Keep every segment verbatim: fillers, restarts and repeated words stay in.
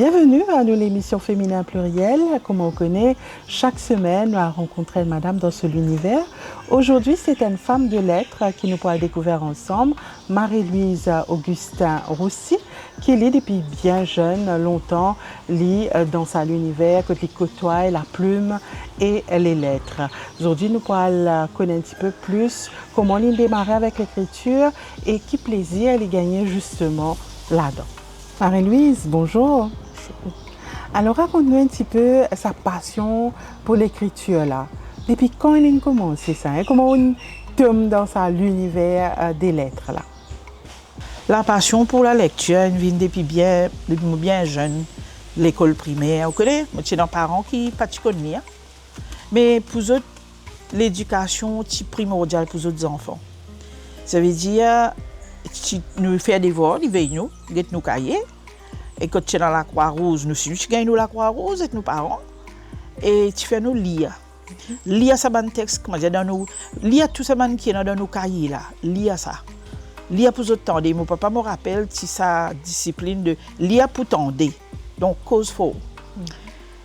Bienvenue à nous, l'émission Féminin Pluriel. Comme on connaît, chaque semaine, nous rencontrons une madame dans ce l'univers. Aujourd'hui, c'est une femme de lettres que nous pourrons découvrir ensemble, Marie-Louise Augustin Roussy, ki li depi bien zenn, lontan, li, euh, dan sa liniver, kot li kotway laplim e lelet. Zordi, nou pou al, euh, kone enn tipe plis kouma li demare avek lekritir e ki plezir li gagne zisteman ladan. Marie-Louise, bonzour. Alor, rakont nou enn tipe sa pasion pou lekritir la. Depi kan li koumans sa, e kouma ou tom dan sa liniver, euh, de lettres la? Lapasion pou lalektir inn vinn depi bien, depi mo bien zenn, lekol primer. Ou kone, mo ti ena paran ki pa ti konn lir, me pou zot, ledikasion ti primordial pou zot zanfan. Savedir, ti, nou fer devwar, li vey nou, get nou kaye. E kot ti ena Lakrwa Rouz, nou si nou ti gagn nou Lakrwa Rouz ek nou paran. E ti fer nou lir. Lir sa bann text, kouma dir, dan nou, lir tou sa bann ki ena dan nou kaye la, lir sa. Lir pou zot tande. Mo papa, mo rapel, ti sa disiplinn de lir pou tande. Donk, koz for.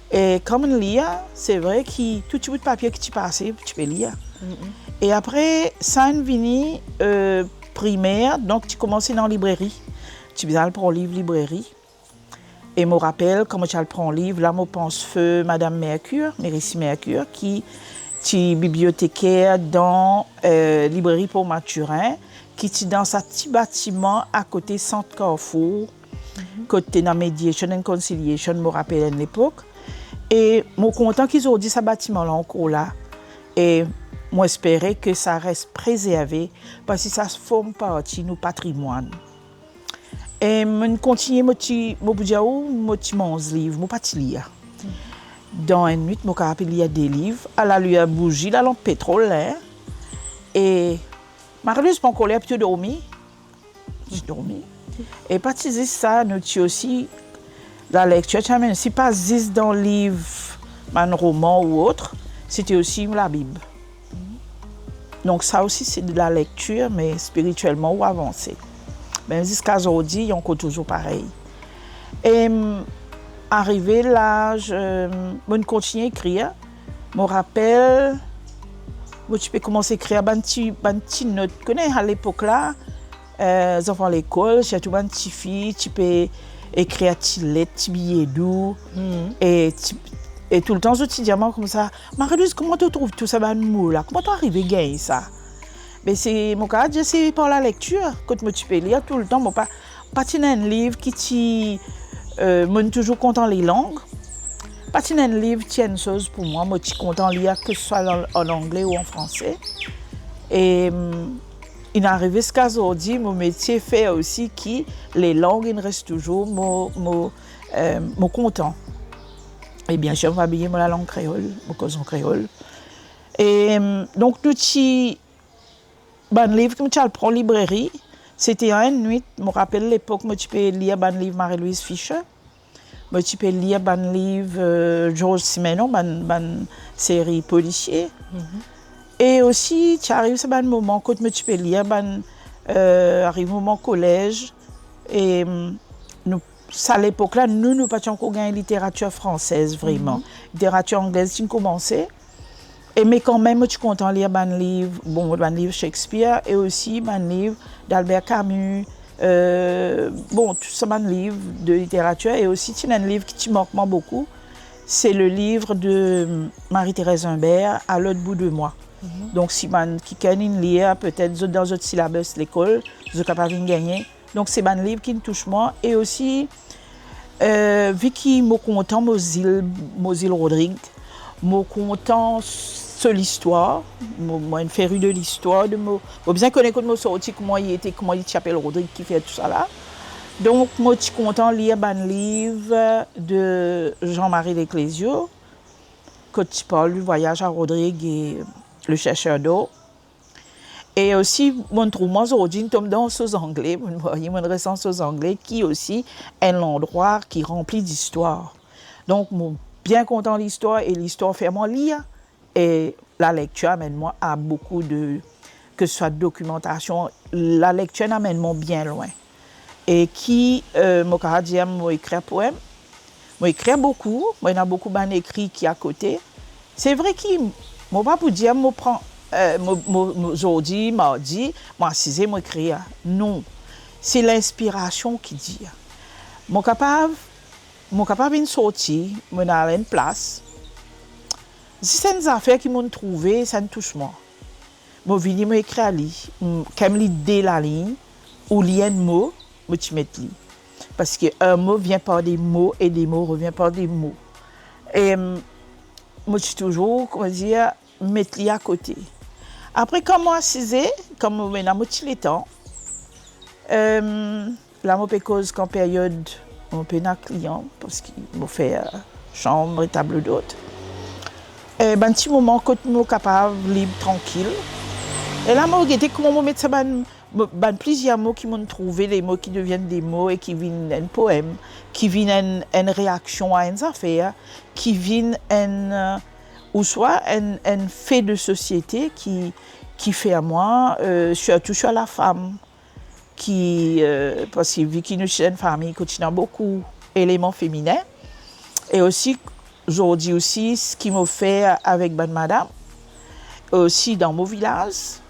E kan mo'nn lir, se vre ki tou ti bout papie ki ti pase, ti pe lir. E apre, sa inn vini, euh, primer, donk ti koumans dan libreri. Ti bizin al pran liv libreri. E mo rapel, kan mo ti al pran liv la, mo pans feu Madam Mercure, Merici Mercure, ki ti biblioteker dan, euh, libreri Port Mathurin, ki ti dan sa ti batiman akote Sant Carrefour, kot ti ena Mediation and Conciliation, mo rapel enn lepok. E mo kontan ki zordi sa batiman la ankor la. E mo espere ki sa res prezerve, parski sa form parti nou patrimwann. E mo'nn kontigne, mo ti, mo pou dir ou, mo ti manz liv, mo pa ti lir. Dan enn nwit, mo kapav lir de liv, A la lueur bougie, lalanp petrol, hein. E Marie-Louise pankor ler, pou to dormi. Ti dormi. E pa ti zis sa, nou ti osi, lalektir ti amenn, si pa zis dan liv, bann roman ou ot, se ti osi Labib. Donk sa osi se de lalektir, me spiritielman ou avanse. Me ziska zordi, li ankor touzour parey. E, mm, arive laz, euh, mo'nn kontigne ekrir. Mo rapel, mo ti pe koumans ekrir bann ti, bann ti not. Kone, a lepok la, euh, zanfan lekol, sirtou bann tifi, ti pe ekrir ti let, ti biye dou. E ti, e toultan zot ti dir mwa koumsa, "Marie-Louise, kouma to trouv tou sa bann mo la? Kouma to arive gagn sa?" Me se, mo kapav dir, se par lalektir, kot mo ti pe lir toultan, mo pa, pa ti ena enn liv ki ti, euh, mo'nn touzour kontan lelang. Pa ti ena enn liv ti enn soz pou mwa, mo ti kontan lir, ke se swa an, an angle ou an franse. E, mm, inn arive ziska zordi, mo metie fer osi ki lelang inn res touzour mo, mo, euh, mo kontan. E biensir, mo pa bliye mo lalang kreol, mo koz an kreol. E, mm, donk nou ti Bann liv ki mo ti al pran libreri, se ti enn nwit, mo rapel lepok mo ti pe lir bann liv Marie-Louise Fischer, mo ti pe lir bann liv, euh, Georges Simenon, bann, bann seri polisie. E osi, ti ariv sa bann moman kot mo ti pe lir bann, euh, ariv moman kolez, e, mm, nou Sa lepok la, nou, nou pa ti ankor gagn literatir fransez vreman. Literatir anglez ti koumanse. E me kanmem, mo ti kontan lir bann liv, bon, bann liv Shakespeare e osi bann liv d'Albert Camus, euh, bon, tou sa bann liv de literatir. E osi, ti ena enn liv ki ti mark mwa boukou, se le livre de Marie-Thérèse Imbert, À l'autre bout de moi. Donk, si bann kikenn inn lir, petet zot dan zot silabes lekol, zot kapav inn gagne. Donk, se bann liv ki inn tous mwa. E osi, euh, vi ki mo kontan mo zil, mo zil Rodrig, mo kontan so listwar, mo, mo enn feru de listwar, de mo, mo bizin kone kot mo sorti, kouma li ete, kouma li ti apel Rodrig, kifer tousala. Donk, mo ti kontan lir bann liv de Jean-Marie Leclésio, kot ti parl du voyaz a Rodrigue e le chercheur d'or. E osi, mo trouv mwa zordi inn tom dan so zangle, mo, mo resann so zangle, ki osi enn landrwa ki ranpli distwar. Donk, mo bien kontan listwar e listwar fer mwa lir, e lalektir amenn mwa a boukou de, ke swa dokimantasion, lalektir inn amenn mwa bien lwin. E ki, eh, mo kapav dir, mo ekrir poem, mo ekrir boukou, mo ena boukou bann ekri ki akote. Se vre ki mo pa pou dir mo pran, eh, mo, mo, mo, zordi, mardi, mo asize, mo ekrir. Non. Se linspirasion ki dir. Mo kapav, mo kapav vinn sorti, mo ena enn plas. Zis enn zafer ki mo trouve, sa inn tous mwa. Mo vini, mo ekrir li. Mm, kan mo li de lalign, oubien enn mo, mo ti met li. Parski un mot vient par des mots et des mots reviennent par des mots. E, mm, mo ti touzour, kouma dir, met li akote. Apre, kan mo asize, kan mo ena mo ti letan, em, la mo pe koz kan period mo pena klian, parski mo fer, eh, sanm e tablo d'ot. Eh, bann ti moman kot mo kapav lib, trankil. E la mo gete kouma mo met sa bann, mo, bann plizier mo ki mo trouve, le mo ki devien de mo e ki vinn enn poem, ki vinn enn, enn reaksion a enn zafer, ki vinn enn, eh, ouswa enn, enn fe de sosiete ki, ki fer mwa, eh, sirtou sir lafam. Ki, eh, parski vi ki nou ti enn fami kot ti ena boukou eleman feminen, e osi, zordi osi, seki mo fer avek bann madam, osi dan mo vilaz.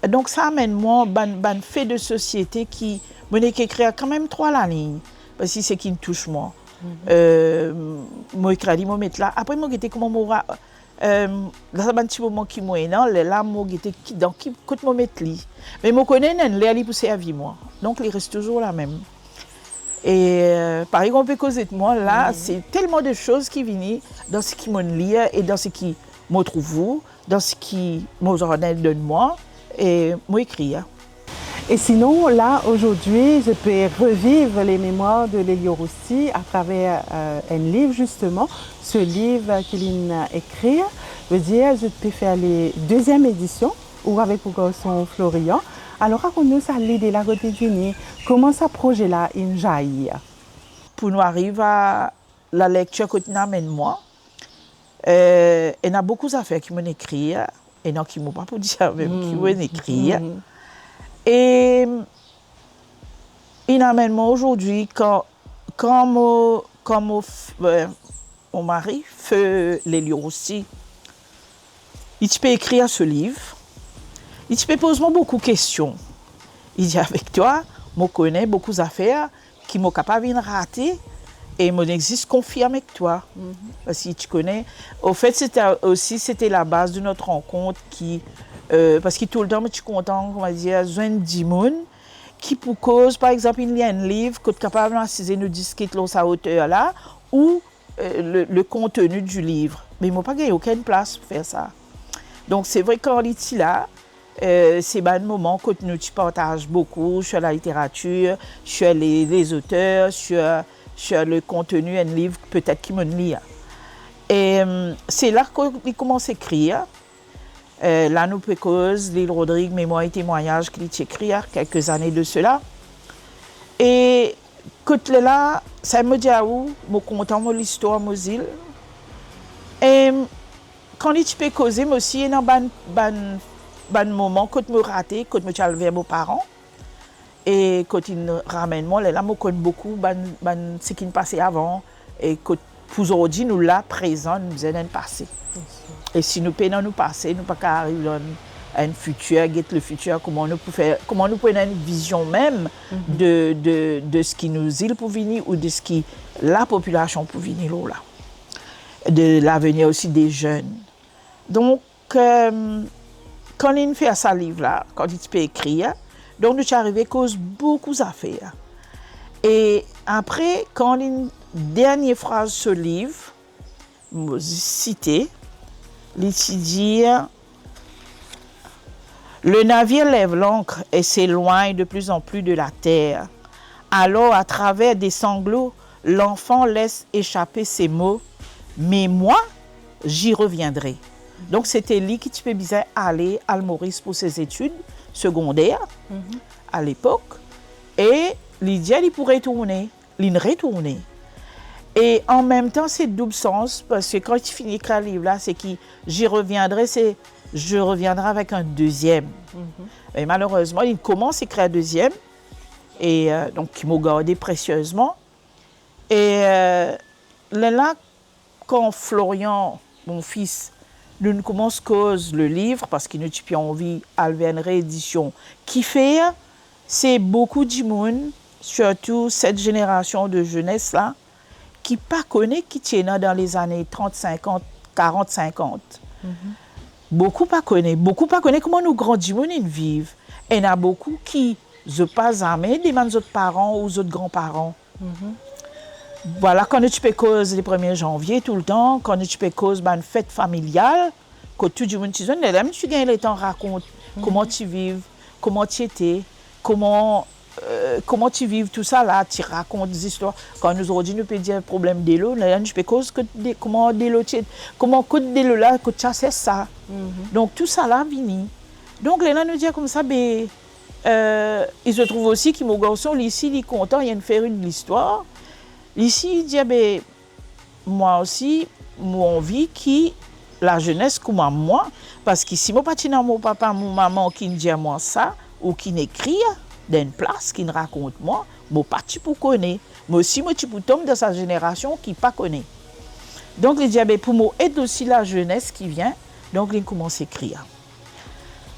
Donk, sa amenn mwa bann, bann fe de sosiete ki, mo nek ekrir kanmem trwa lalign, parski seki inn tous mwa. Mhm. Eh, mo ekrir li, mo met la. Apre, mo gete kouma mo ra-, Em, dan sa bann ti moman ki mo ena, lerla mo gete ki, dan ki, kot mo met li. Me mo kone enn ler li pou servi mwa. Donk, li res touzour lamem. E, eh, parey mo pe koz avek mwa la, mhm, se telman de soz ki vini dan seki mo lir e dan seki mo trouve, dan seki mo zardin donn mwa, e mo ekrir. Et sinon, là, aujourd'hui, je peux revivre les mémoires de Lelio Roussy à travers, euh, un livre, justement. Ce livre qu'il a écrit, veut dire, je peux faire les deuxième édition, ou avec mon garçon Florian. Alors, rakont nou sa, lide la kot li vini, kouma sa proze la inn jayi? Pou nou ariv a lalektir kot inn amenn mwa, eh, ena boukou zafer ki mo ekrir, ena ki mo pa pou dir mem ki mo ekrir. Mm. E inn amenn mwa zordi, kan, kan mo, kan mo f-, eh, mon mari, feu Lelio Roussy, li ti pe ekrir so liv, li ti pe poz mwa boukou kestion. Li dir, "Avek twa, mo kone boukou zafer ki mo kapav inn rate, e mo nek zis konfirm ek twa." Mhm. Parski ti kone, anfet, sete osi, sete la baz de not rankont ki, eh, parski toultan mo ti kontan, kouma dir, zwenn dimoun ki pou koz, par exanp, inn lir enn liv, kot kapav nou asize, nou diskit lor sa oter la, ou eh, le, le contenu du livre. Me mo pa gagn okenn plas pou fer sa. Donk, se vre, kan li ti la, eh, se bann moman kot nou ti partaz boukou sur la littérature, sur les, les auteurs, sur, sur le contenu enn liv petet ki mo'nn lir. E, em, se la ki li koumans ekrir. Eh, la nou pe koz Lil Rodrig, Mémoires et témoignages, ki li ti ekrir kelke zane de sela. E kot lerla, sa mo dir a ou, mo kontan mo listwar mo zil. E kan li ti pe koze, mo osi ena bann, bann, bann moman kot mo rate, kot mo ti al ver mo paran. E kot inn ramenn mwa, lerla mo konn boukou bann, bann seki inn pase avan, e kot pou zordi nou la, prezan, nou bizin enn pase. Bien sûr. E si nou pena nou pase, nou pa kapav ariv dan enn fitir, get le fitir, kouma nou pou fer, kouma nou pou ena enn vizion mem, mhm, de, de, de seki nou zil pou vini ou de seki lapopilasion pou vini lor la, de lavenir osi de zenn. Donk, Kan, kan linn fer sa liv la, kan li ti pe ekrir, donk nou ti arive koz boukou zafer. E apre, kan linn dernie fraz so liv, mo site, li ti dir, "Le navire lève l'ancre et s'éloigne de plus en plus de la terre. Alors, à travers des sanglots, l'enfant laisse échapper ces mots : 'Mais moi, J'y reviendrai. Donk, se ti li ki ti pe bizin ale al Moris pou se zetid segonder, a lepok, e li dir li pou retourne, linn retourne. E an mem tan, se doub sans, parski kan li ti fini ekrir liv la, se ki J'y reviendrai, se Je reviendrai avec un deuxième. E malerezman, linn koumans ekrir deziem, e, euh, donk, ki mo garde presiezman. E, euh, lerla, kan Florian, mo fis, nou'nn koumans koz le liv, parski nou ti pe anvi al ver enn reedision, kifer se boukou dimoun, sirtou set zenerasion de zenes la, ki pa kone ki ti ena dan lezane trant, sinkant, karant, sinkant. Boukou pa kone, boukou pa kone kouma nou gran dimoun inn viv. Ena boukou ki zot pa zame demann zot paran ou zot granparan. Vwala, kan nou ti pe koz le premie zanvie toultan, kan nou ti pe koz bann fet familial, kot tou dimoun ti zwenn, lerla nou ti gagn letan rakont kouma ti viv, kouma ti ete, kouma, euh, kouma ti viv tousala, ti rakont zistwar. Kan nou zordi nou pe dir problem delo, lerla nou ti pe koz kot de-, kouma delo ti, kouma kot delo la, kot ti ases sa. Donk tousala vini. Donk lerla nou dir koumsa, be, euh, e zot trouv osi ki mo garson, li si, li kontan, li inn fer enn listwar. Li si, li dir, be, mwa osi, mo anvi ki lazenes kouma mwa, parski si mo pa ti ena mo papa, mo mama ki'nn dir mwa sa, ou ki'nn ekrir dan enn plas, ki'nn rakont mwa, mo pa ti pou kone. Mo osi, mo ti pou tom dan sa zenerasion ki pa kone. Donk, li dir, be, pou mo ed osi lazenes ki vien, donk, linn koumans ekrir.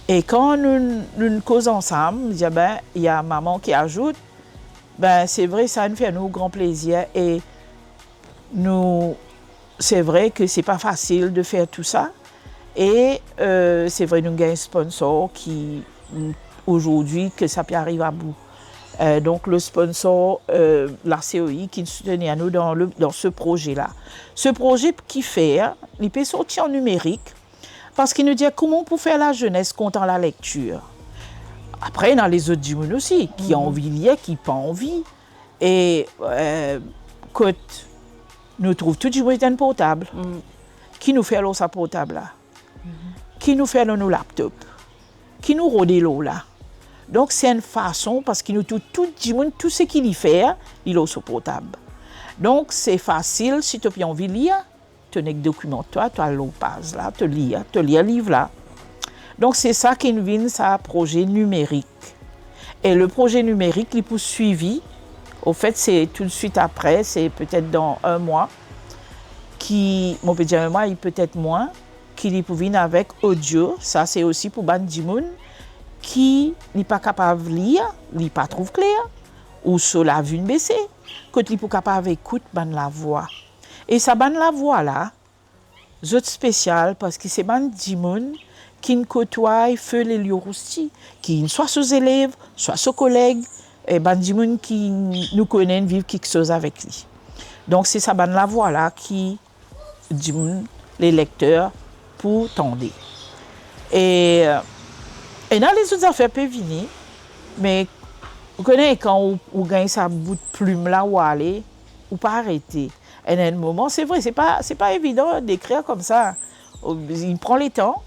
E kan nou, nou'nn koz ansam, li dir, be, ena mama ki azout, be, se vre, sa inn fer nou gran plezir e nou, se vre ki se pa fasil de fer tou sa. E, euh, se vre, nou gagn sponsor ki, mm, azordi, ki sa pe ariv a bout. Euh, donk, le sponsor, euh, la C O I ki soutenir nou dan le, dan se proze la. Se proze ki fer, li pe sorti an nimerik, parski nou dir kouma pou fer lazenes kontan lalektir. Apre, ena lezot dimoun osi, ki anvi lir, ki pa anvi. E, euh, kot nou trouv tou dimoun ena enn portab. Ki nou fer lor sa portab la? Ki nou fer lor nou laptop? Ki nou rode lor la? Donk, se enn fason, parski nou tou, tou dimoun, tou seki li fer, li lor so portab. Donk, se fasil, si to pe anvi lir, to nek dokiman twa, to al lor paz la, to lir, to lir liv la. Donk, se sa ki'nn vinn sa proze nimerik. E le proze nimerik, li pou swivi. Anfet, se toudswit apre, se petet dan enn mwa, ki, mo pe dir enn mwa, e petet mwin, ki li pou vinn avek audio. Sa, se osi pou bann dimoun ki li pa kapav lir, li pa trouv kler, ou so lavi inn bese, kot li pou kapav ekout bann lavwa. E sa bann lavwa la, zot spesial, parski se bann dimoun ki'nn kotway Feu le Lion Rousti, ki'nn swa so zelev, swa so koleg, e bann dimoun ki nou kone inn viv kiksoz avek li. Donk, se sa bann lavwa la ki dimoun, le lekter, pou tande. E, e ena lezot zafer pe vini, me ou kone kan ou, ou gagn sa bout plim la, ou ale, ou pa arete. Ena enn moman, se vre, se pa, se pa evidan dekrir koumsa. Ou, li pran letan,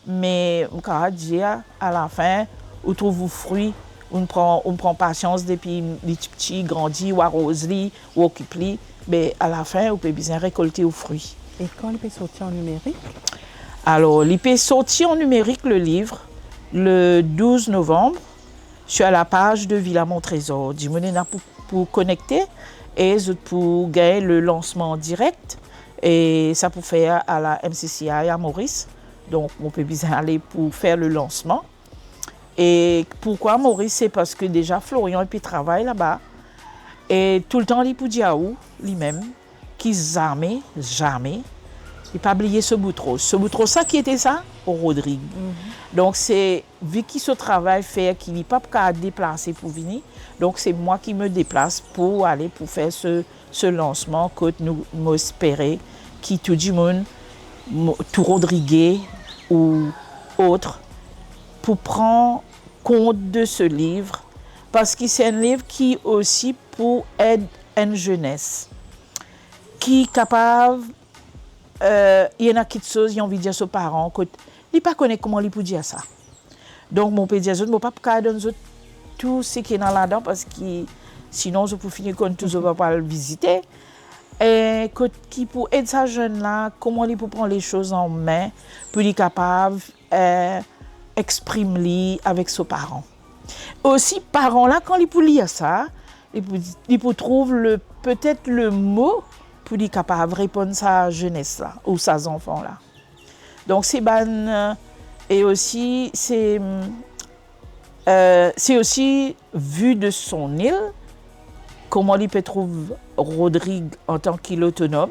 me mo kapav dir, alafin, ou trouv ou fri, ou pran, ou pran pasians depi li tipti, grandi, ou aroz li, ou okip li, be alafin, ou pe bizin rekolte ou fri. E kan li pe sorti an nimerik? Alor, li pe sorti an nimerik, le liv, le douz novanm, sur la page de Villa Mon Trésor. Dimoun ena pou, pou konekte e zot pou gagn le lansman direk, e sa pou fer a la M C C I a Moris. Donk, mo pe bizin ale pou fer le lansman. E poukwa Moris? Se parski deza Florian li pe travay laba, e toultan li pou dir a ou, limem, ki zame, zame, li pa bliye so bout ros. So bout ros sa, ki ete sa? Rodrig. Donk, se, vi ki so travay fer ki li pa pou kapav deplase pou vini, donk, se mwa ki mo deplas pou ale pou fer se, se lansman kot nou, mo espere ki tou dimoun, mo, tou Rodrige ou ot, pou pran kont de se liv, parski se enn liv ki osi pou ed enn zenes ki kapav Eh, li ena kiksoz li anvi dir so paran, kot li pa kone kouma li pou dir sa. Donk, mo pe dir zot, mo pa pou kav donn zot tou seki ena ladan, parski sinon zot pou fini konn tou, zot pa pou al vizite. Eh, kot ki pou ed sa zenn la, kouma li pou pran lesoz an me, pou li kapav, eh, exprim li avek so paran. Osi, paran la, kan li pou lir sa, li pou, li pou trouv le, petet le mo pou li kapav reponn sa zenes la, ou sa zanfan la. Donk, se bann, eh, e osi, se, eh, se osi vi de son il, kouma li pe trouv Rodrig antan ki lotonom,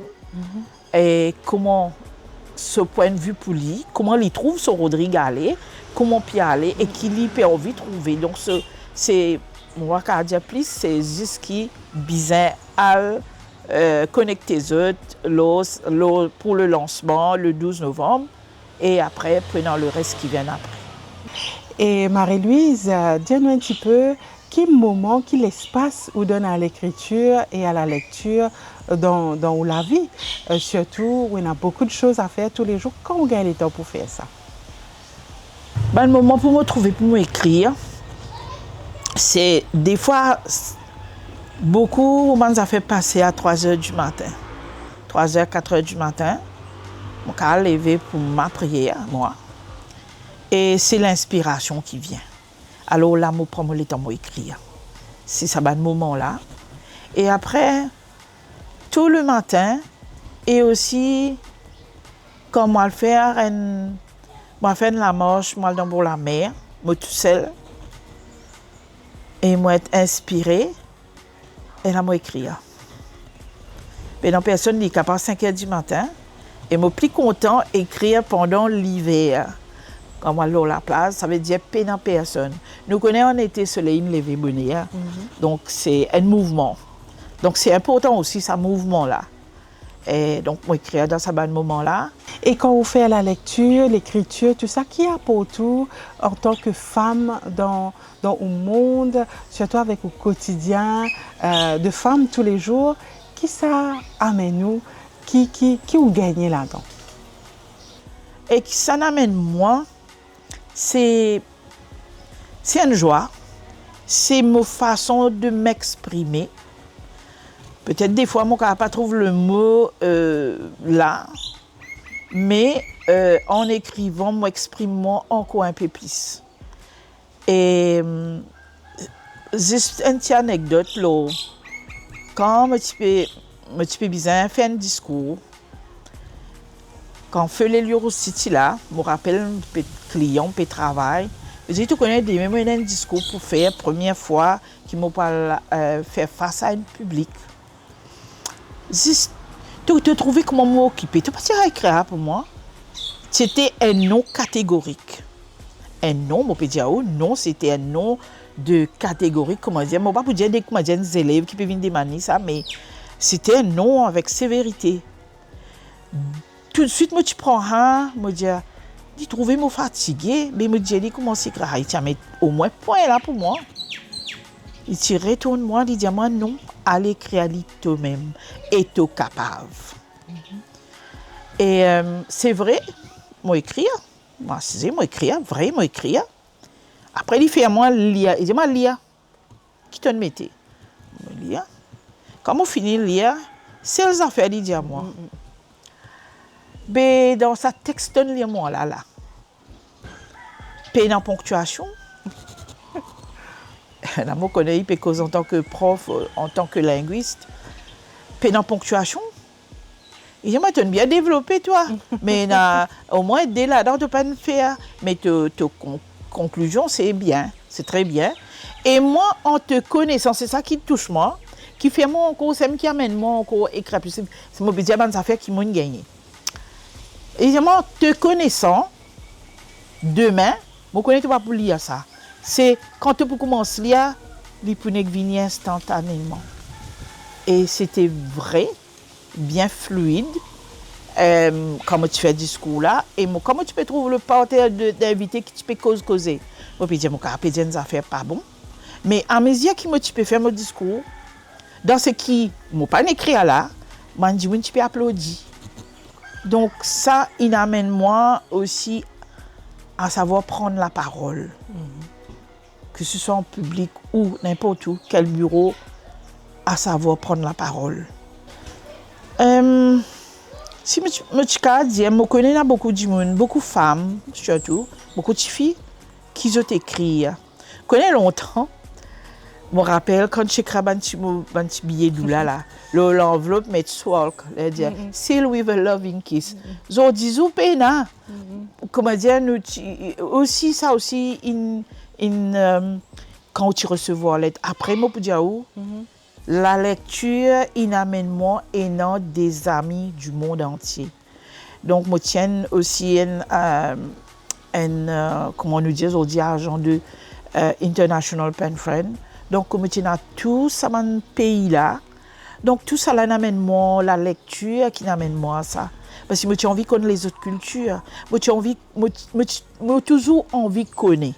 e kouma so pwin de vi pou li, kouma li trouv so Rodrig ale, kouma pe ale, e ki li pe anvi trouve. Donk, se, se, mo pa kav dir plis, se zis ki bizin al, eh, konekte zot lor, lor, pou le lansman, le douz novanm, e apre, pou ena le res ki vinn apre. E Marie-Louise, eh, dir nou enn tipe, ki moman, ki lespas ou donn a lekritir e a lalektir dan, dan ou lavi? Eh, sirtou, ou ena boukou de soz a fer toulezour, kan ou gagn letan pou fer sa? Bann moman pou mo trouve pou mo ekrir, se defwa, s-, boukou bann zafer pase a trwa zer di matin. Trwa zer, kat zer di matin, mo kav leve pou ma priyer, mwa. E se linspirasion ki vinn. Alor la, mo pran mo letan, mo ekrir. Se sa bann moman la. E apre, tou le matin, e osi, kan mo al fer enn, mo al fer enn lamars, mo al dan bor lamer, mo tousel, e mo et inspire, e la mo ekrir. Pena personn, li kapav sink er di matin, e mo pli kontan ekrir pandan liver. Kan mo al lor laplaz, savedir pena personn. Nou kone an ete, soley inn leve boner, donk se enn mouvman. Donk se inportan osi sa mouvman la. E donk, mo ekrir dan sa bann moman la. E kan ou fer lalektir, lekritir, tou sa, ki aport ou antan ki fam dan, dan ou mond, sirtou avek ou kotidien, eh, de fam toulezour, ki sa amenn ou, ki, ki, ki ou gagne ladan? E ki sa amenn mwa, se, se enn zwa, se mo fason de m'exprimer. Petet defwa mo kav pa trouv le mo, eh, la, me, eh, an ekrivan, mo exprim mwa ankor inpe plis. E, mm, zis enn ti anekdot lor, kan mo ti pe, mo ti pe bizin fer enn diskour, kan Feu Lelious ti la, mo rapel, pe klian, pe travay, li dir, "To kone, demin mo ena enn diskour pou fer, premie fwa ki mo pou al, eh, fer fas a enn piblik." Zis, to, to trouve kouma mo okipe, to pa ti al ekrir pou mwa? Sete enn non kategorik. Enn non, mo pe dir ou, non, sete enn non de kategorik, kouma dir, mo pa pou dir de, kouma dir, enn zelev ki pe vinn demann li sa, me sete enn non avek severite. Toutswit mo ti pran sa, mo dir, li trouve mo fatige, me mo dir li kouma se grav, li ti al met omwin pwin la pou mwa. Li ti retourn mwa, li dir mwa, "Non, al ekrir li tomem, e to kapav." E, eh, se vre, mo ekrir, mo asize, mo ekrir, vre, mo ekrir. Apre li fer mwa lir, li dir mwa, "Lir." Ki tonn mete? Mo lir. Kan mo fini lir, sel zafer li dir mwa, "Be, dan sa text tonn lir mwa la, la, pena ponktiasion?" La mo kone li pe koz antan ki prof, antan ki lingwis. "Pena ponktiasion?" Li dir mwa, "Tonn bien devlope twa, me ena omwin de ladan to pa'nn fer, me to, to kon-, konklizion, se bien, se tre bien. E mwa, an te konesan," se sa ki tous mwa, ki fer mwa ankor, se mem ki amenn mwa ankor ekrir plis, se mo pe dir bann zafer ki mo'nn gagne. Li dir mwa, "An te konesan, demin, mo kone to pa pou lir sa. Se kan to pou koumans lir, li pou nek vini instantaneman." E sete vre, bien fluid, eh, kan mo ti fer diskour la, e mo, kan mo ti pe trouv le parter de, dinvite ki ti pe koz, koze, mo pe dir, "Mo kapav pe dir enn zafer pa bon." Me amezir ki mo ti pe fer mo diskour, dan seki mo pa'nn ekrir la, bann dimoun ti pe aplodi. Donk sa inn amenn mwa osi a savwar pran laparol, ke se swa an piblik ou ninport ou, kel biro, a savwar pran laparol. Em, si mo ti, mo ti kav dir, mo kone ena boukou dimoun, boukou fam sirtou, boukou tifi ki zot ekrir. Kone lontan, mo rapel kan ti ekrir bann ti mo, bann ti biye doula la, lor lanvlop met swalk, ler dir, "Seal with a loving kiss." Zordi zour pena. Kouma dir, nou ti, osi, sa osi inn, inn, em, kan ou ti resevwar let. Apre, mo pou dir ou, lalektir inn amenn mwa ena dezami dimond antie. Donk, mo ti enn osi enn, em, enn, em, kouma nou dir zordi, arzan de, em, International Pen Friend. Donk, mo ti ena tou sa bann pei la. Donk, tousala inn amenn mwa, lalektir ki inn amenn mwa sa. Parski mo ti anvi konn lezot kiltir. Mo ti anvi, mo ti, mo ti, mo touzour anvi kone.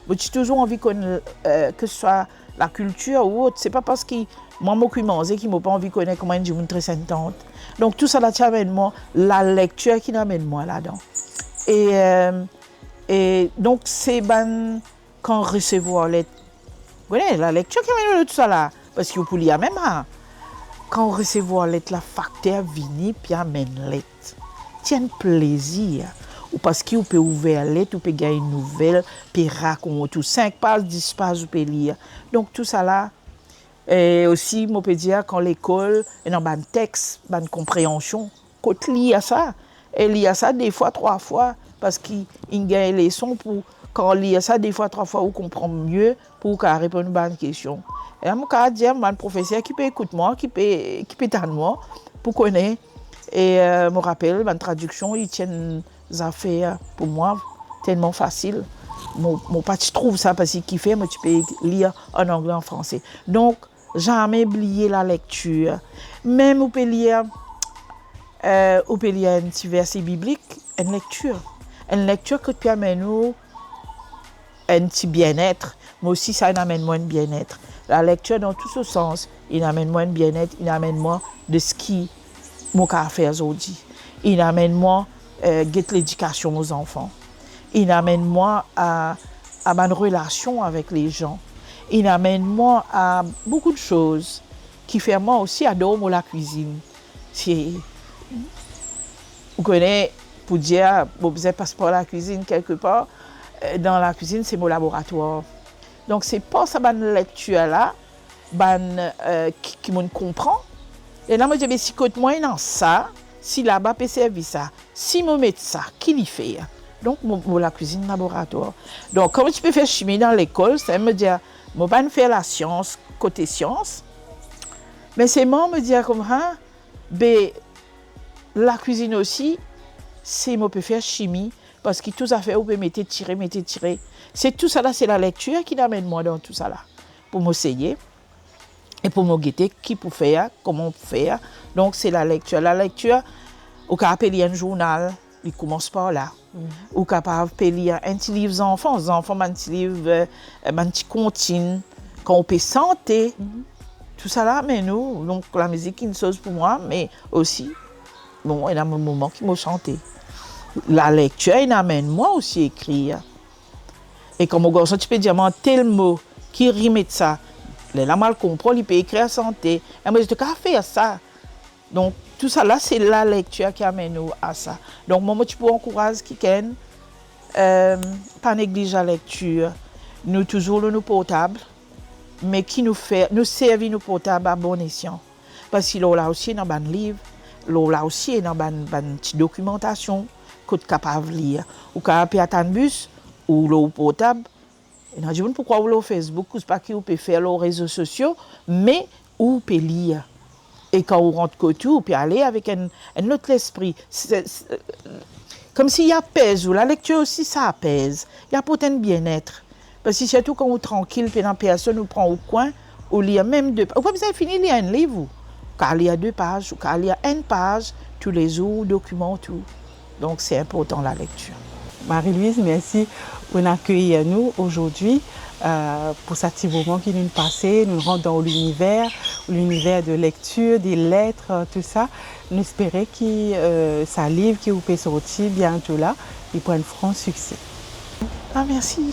Mo ti touzour anvi konn, em, ke se swa lakiltir ou ot. Se pa parski mwa mo kwi manze ki mo pa anvi kone kouma enn dimoun tres enn tant. Donk, tousala ti amenn mwa, lalektir ki inn amenn mwa ladan. E, em, e donk, se bann, kan resevwar let, kone, lalektir ki amenn tousala, parski ou pou lir mem, a. Kan ou resevwar let la, fakter vini, pe amenn let. Ti enn plezir. Ou parski ou pe ouver let, ou pe gagn nouvel, pe rakont ou, sink paz, dis paz, ou pe lir. Donk, tousala, e osi, mo pe dir, kan lekol, ena bann tex, bann konpreansion, kot lir sa, e lir sa de fwa, trwa fwa, parski inn gagn leson pou, kan lir sa de fwa, trwa fwa, ou konpran mie, pou ou kav reponn bann kestion. E la, mo kav dir bann profeser ki pe ekout mwa, ki pe, ki pe tann mwa, pou kone. E, em, mo rapel, bann tradiksion, li ti enn zafer pou mwa telman fasil. Mo, mo pa ti trouv sa, parski kifer mo ti pe lir an angle, an franse. Donk, zame bliye lalektir. Mem ou pe lir, em, ou pe lir enn ti verse biblik, enn lektir. Enn lektir ki pe amenn ou enn ti bienet. Mwa osi, sa inn amenn mwa enn bienet. Lalektir dan tou so sans, inn amenn mwa enn bienet, inn amenn mwa de seki mo kav fer zordi. Inn amenn mwa, em, get ledikasion mo zanfan. Inn amenn mwa a, a bann relasion avek lezan. Inn amenn mwa a boukou de soz ki fer mwa osi ador mo lakwizinn. Se, ou kone, pou dir, mo bizin pas par lakwizinn kelkepar, em, dan lakwizinn, se mo laboratwar. Donk, se par sa bann lektir la, bann, em, ki, ki mo'nn konpran. E la, mo dir, "Be, si kot mwa ena sa, si laba pe servi sa, si mo met sa, ki li fer?" Donk, mo, mo lakwizinn laboratwar. Donk, kan mo ti pe fer simi dan lekol, sa mo dir, mo pa'nn fer lasians, kote sians, me selman mo dir koumsa, be, lakwizinn osi, se mo pe fer simi, parski tou zafer ou pe mete, tire, mete, tire. Se tousala, se lalektir ki inn amenn mwa dan tousala. Pou mo seye, e pou mo gete ki pou fer, kouma pou fer. Donk, se lalektir. Lalektir, ou kapav pe lir enn zournal, li koumans par la. Ou kapav pe lir enn ti liv zanfan, zanfan, bann ti liv, em, bann ti kontin, kan ou pe sante, tousala amenn ou. Donk, lamizik inn soz pou mwa, me osi, bon, ena bann moman ki mo sante. Lalektir inn amenn mwa osi ekrir. E kan mo garson ti pe dir mwa tel mo, ki rim ek sa, lerla mo al konpran, li pe ekrir sante. E mo dir, "To kav fer sa." Donk, tousala, se lalektir ki amenn ou a sa. Donk, mwa, mo ti pou ankouraz kikenn, em, pa negliz lalektir. Nou touzour lor nou portab, me ki nou fer, nou servi nou portab a bon esyan. Parski lor la osi ena bann liv, lor la osi ena bann, bann ti dokimantasion kot kapav lir. Ou kapav pe atann bis, ou lor portab, ena dimoun pou krwar ou lor Facebook, kouzpa ki ou pe fer lor rezo sosio, me ou pe lir. E kan ou rant kot ou, ou pe ale avek enn, enn lot lespri. Se, se, koumsi li apez ou. Lalektir osi, sa apez. Li aport enn bienet. Parski sirtou kan ou trankil, pena personn, ou pran ou kwin, ou lir mem de pa-, ou pa bizin fini lir enn liv, ou kav lir de paz, ou kav lir enn paz toulezour, ou dokimant ou. Donk, se inportan, lalektir. Marie-Louise, mersi ou'nn akeyir nou azordi, euh, pou sa ti moman ki nou'nn pase, nou'nn rant dan liniver, liniver de lektir, de let, tou sa. Nou espere ki, euh, sa liv ki ou pe sorti biento la, li pou enn gran sikse. Ah, mersi.